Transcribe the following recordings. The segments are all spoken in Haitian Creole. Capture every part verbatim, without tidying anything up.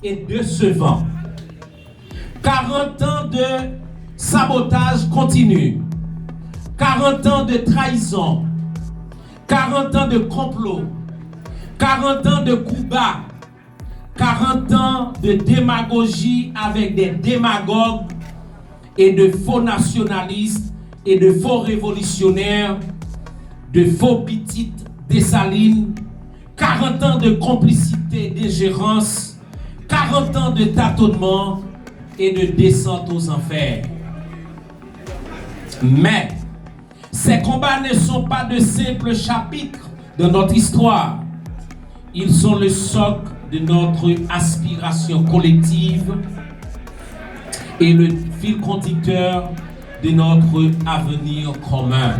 et décevant. Quarante ans de sabotage continu, quarante ans de trahison, quarante ans de complot, quarante ans de coups bas, quarante ans de démagogie avec des démagogues et de faux nationalistes et de faux révolutionnaires, de faux pitit Dessalines, quarante ans de complicité, d'ingérence, quarante ans de tâtonnement et de descente aux enfers. Mais ces combats ne sont pas de simples chapitres de notre histoire. Ils sont le socle de notre aspiration collective et le fil conducteur de notre avenir commun.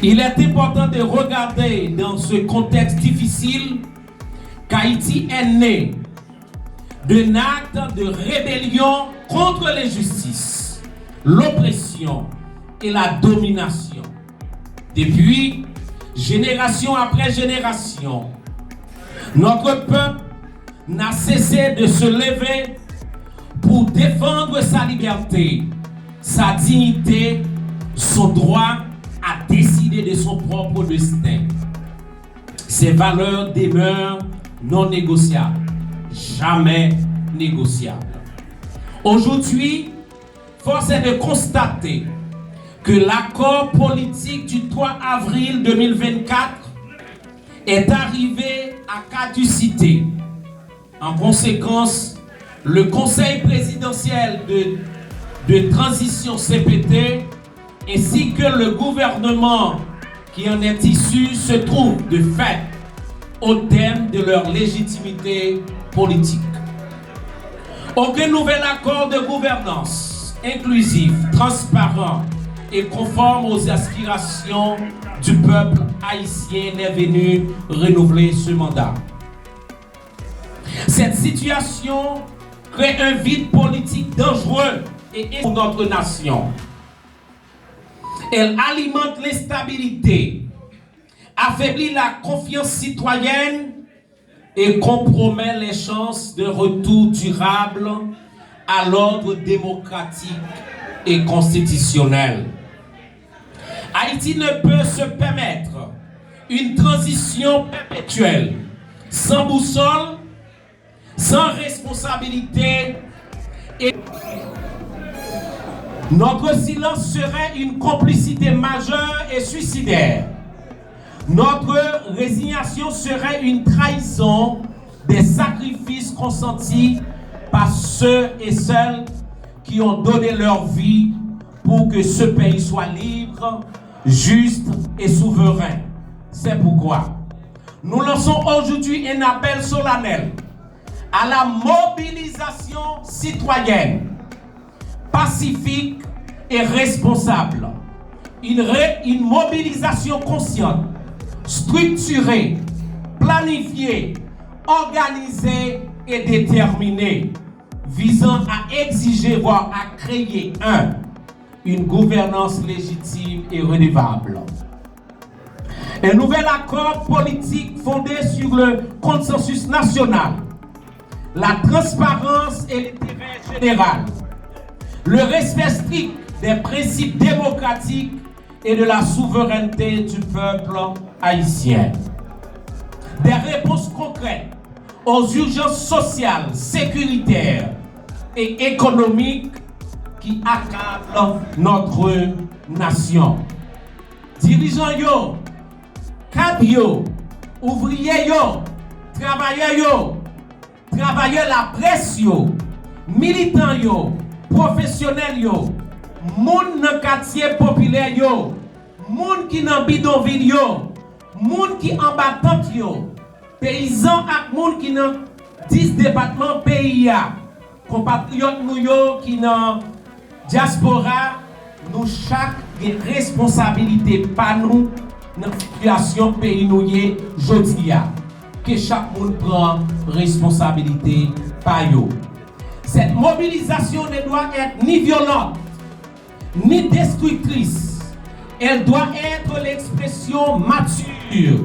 Il est important de regarder dans ce contexte difficile qu'Haïti est né d'un acte de rébellion contre l'injustice, l'oppression et la domination. Depuis, génération après génération, notre peuple n'a cessé de se lever pour défendre sa liberté, sa dignité, son droit à décider de son propre destin. Ces valeurs demeurent non négociables, jamais négociables. Aujourd'hui, force est de constater que l'accord politique du trois avril deux mille vingt-quatre est arrivé à caducité. En conséquence, le Conseil présidentiel de, de transition, C P T, ainsi que le gouvernement qui en est issu se trouvent de fait au terme de leur légitimité politique. Aucun nouvel accord de gouvernance inclusif, transparent et conforme aux aspirations du peuple haïtien n'est venu renouveler ce mandat. Cette situation crée un vide politique dangereux et pour notre nation. Elle alimente l'instabilité, affaiblit la confiance citoyenne et compromet les chances d'un retour durable à l'ordre démocratique et constitutionnel. Haïti ne peut se permettre une transition perpétuelle, sans boussole, sans responsabilité et notre silence serait une complicité majeure et suicidaire. Notre résignation serait une trahison des sacrifices consentis par ceux et celles qui ont donné leur vie pour que ce pays soit libre, juste et souverain. C'est pourquoi nous lançons aujourd'hui un appel solennel à la mobilisation citoyenne, pacifique et responsable. Une, ré- une mobilisation consciente, structurée, planifiée, organisée et déterminée, visant à exiger, voire à créer un, une gouvernance légitime et redevable. Un nouvel accord politique fondé sur le consensus national, la transparence et l'intérêt général, le respect strict des principes démocratiques et de la souveraineté du peuple haïtien. Des réponses concrètes aux urgences sociales, sécuritaires et économiques qui accablent notre nation. Dirijan yo, kad yo, ouvriye yo, travayè yo, travayè laprès yo, militan yo, pwofesyonèl yo, moun nan katye popilè yo, moun ki nan bidonvil yo, moun ki anba tant yo, peyizan ak moun ki nan dis depatman peyi a, konpatriyòt nou yo ki nan dyaspora, nou chak gen responsabilite pa nou nan sitiyasyon peyi nou ye jodi a. Ke chak moun pran responsabilite pa yo. Cette mobilisation ne doit être ni violente, ni destructrice. Elle doit être l'expression mature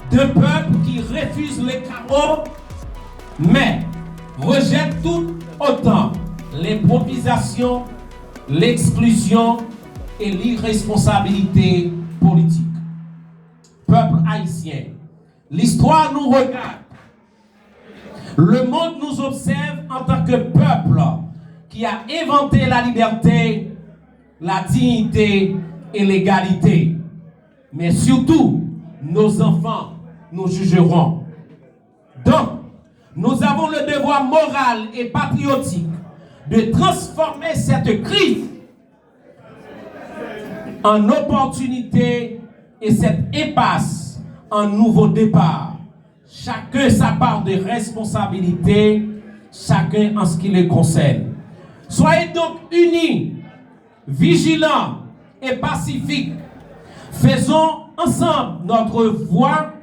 d'un peuple qui refuse le chaos Mais rejette tout autant l'improvisation, l'exclusion et l'irresponsabilité politique. Peuple haïtien, l'histoire nous regarde. Le monde nous observe en tant que peuple qui a inventé la liberté, la dignité et l'égalité. Mais surtout, nos enfants nous jugeront. Donc, nous avons le devoir moral et patriotique de transformer cette crise en opportunité et cette impasse en nouveau départ. Chacun sa part de responsabilité, chacun en ce qui le concerne. Soyez donc unis, vigilants et pacifiques. Faisons ensemble notre voix.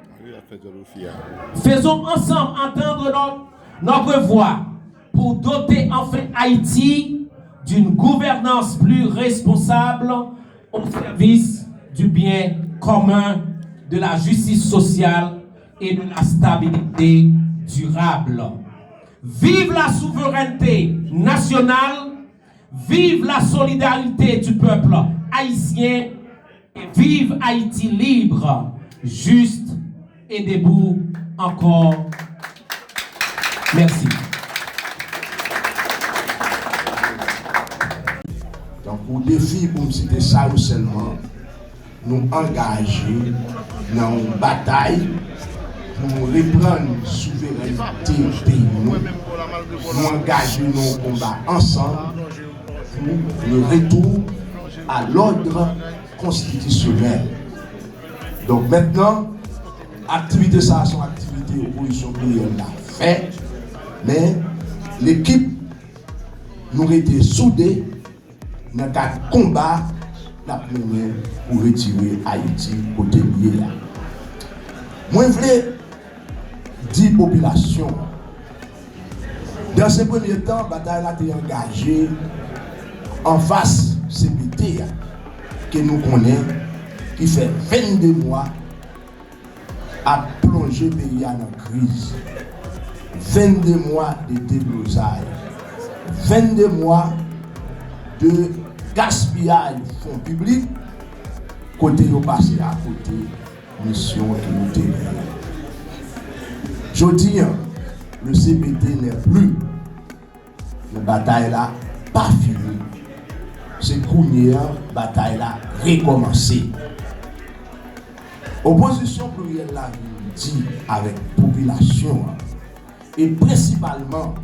Faisons ensemble entendre notre, notre voix pour doter enfin Haïti d'une gouvernance plus responsable au service du bien commun, de la justice sociale et de la stabilité durable. Vive la souveraineté nationale, vive la solidarité du peuple haïtien et vive Haïti libre, juste et debout encore. Merci. Tankou defi, pou m site sa yo sèlman, nou angaje nan yon batay pou nou reprann souverènte peyi nou. Nou angaje nan yon konba ansanm pou le retour à l'ordre constitutionnel. Donk mentnan, aktivite sa a se yon aktivite opozisyon pluriel la fè, men lekip nou rete soude nan kad konba n ap mennen pou retire Ayiti kote l ye a. Mwen vle di popilasyon an, dans un premier temps, batay la te angaje anfas C P T a, ke nou konnen, ki fè vennde mwa ap plonje peyi a nan kriz. Vennde mwa de deblozay. Vennde mwa de gaspiyaj fon piblik, kote yo pase akote misyon ke yo te genyen. Jodi an, le C P T n'est plus. Men batay la pa fini. Se kounye a batay la rekòmanse. Opozisyon pliryèl la vin di avèk popilasyon an, e prensipalman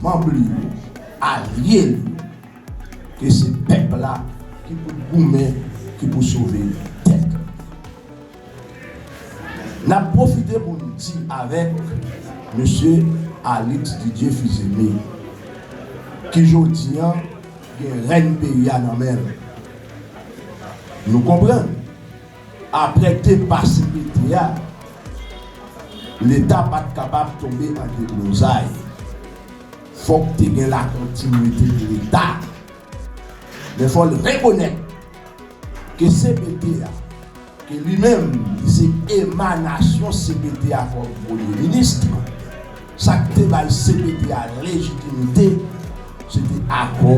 manm li yo, alye li yo, ke se pèp la ki pou goumen, ki pou sove tèt li. N ap pwofite pou n di avèk mesye Alix Didier Fils-Aimé, ki jodi an gen rèn peyi a nan men l. Nou konprann, apre depa C P T a, Leta pa t kapab tonbe an deblozay. Fòk te gen lakontinwite de Leta. Men fò l rekonèt ke C P T a, ke li menm li se emanasyon C P T a kòm premye minis, sa k te bay C P T a lejitimite, se te akò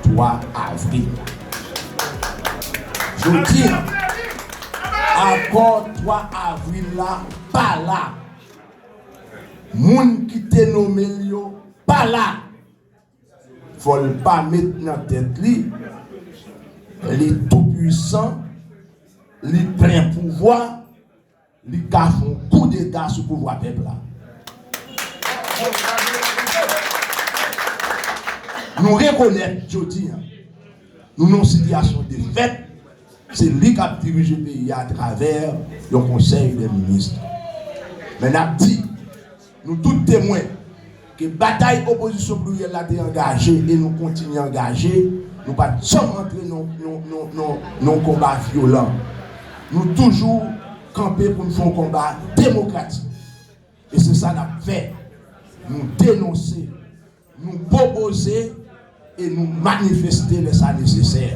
twa avril la. Jodi a, akò twa avril la pa la. Moun ki te nonmen l yo pa la. Fò l pa met nan tèt li, li toupwisan, li plen pouvwa, li ka fè yon koudeta sou pouvwa pèp la. Nou rekonèt jodi a, nou nan yon sitiyasyon defèt, se li k ap dirije peyi a atravè yon konsèy dè minis. Men n ap di, nou tout temwen ke batay opozisyon pliryèl la te angaje e nou kontinye angaje, nou pa t janm antre nan yon konba vyolan. Nou toujou kanpe pou n fè yon konba demokratik. E se sa n ap fè. Nou denonse, nou pwopoze e nou manifeste lè sa nesesè.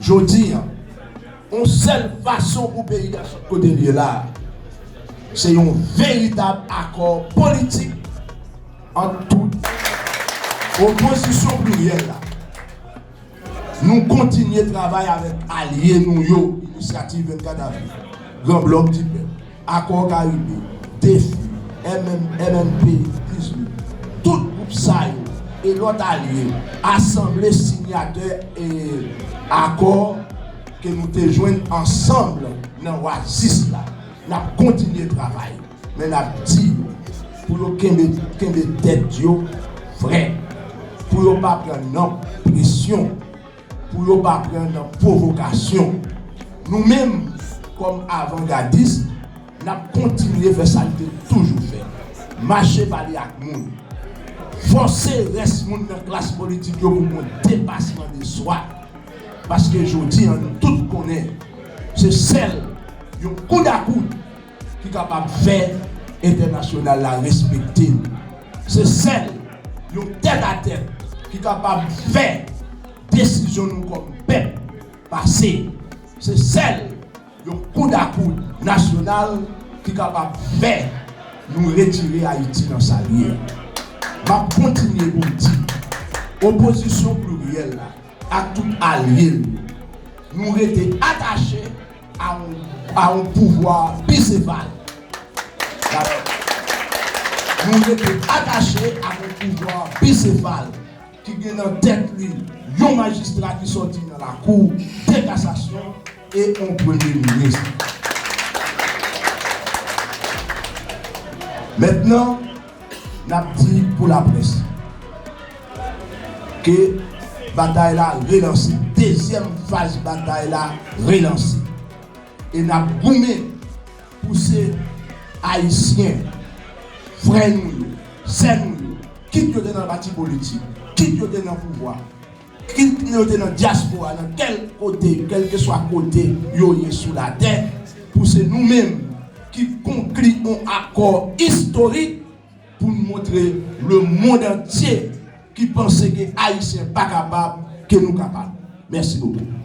Jodi a, yon sèl fason pou peyi a sot kote l ye la, se yon veritab akò politik An tout, opozisyon pliryèl la, nou kontinye travay avèk alye nou yo, Inisyativ vennkat avril, Gran Blòk di Pèp, Akò Karibe, Defi, M M, M N P dizuit, tout gwoup sa yo e lòt alye, asanble siyatè e akò ke nou te jwenn ansanm nan Oasis la. N ap kontinye travay, men n ap di yo pou yo kenbe, kenbe tèt yo frè, pou yo pa pran nan presyon, pou yo pa pran nan pwovokasyon. Nou menm, kòm avangadis, n ap kontinye fè sa n te toujou fè. Mache pale ak moun. Fòse rès moun nan klas politik yo pou gen depasman de swa. Paske jodi a, nou tout konnen, se sèl yon koud a koud ki kapab fè entènasyonal la respekte nou. Se sèl yon tèt a tèt ki kapab fè desizyon nou kòm pèp pase. Se sèl yon koud a koud nasyonal ki kapab fè nou retire Ayiti nan sa l ye a. M ap kontinye pou m di, opozisyon pliryèl la ak tout alye l yo, nou rete atache a yon, a yon pouvwa bisefal. Nou rete atache a yon pouvwa bisefal ki gen nan tèt li yon majistra ki sòti nan lakou de kasasyon e yon premye minis. Mentnan, n ap di pou laprès ke batay la relanse, dezyèm faz batay la relanse. E n ap goumen pou se Ayisyen, frè nou yo, sè nou yo, kit yo te nan pati politik, kit yo te nan pouvwa, kit yo te nan dyaspora, nan kèl kote, kèlkeswa kote yo ye sou latè, pou se nou menm ki konkli yon akò istorik pou n montre lemonn antye ki panse ke Ayisyen pa kapab, ke nou kapab. Mèsi bokou.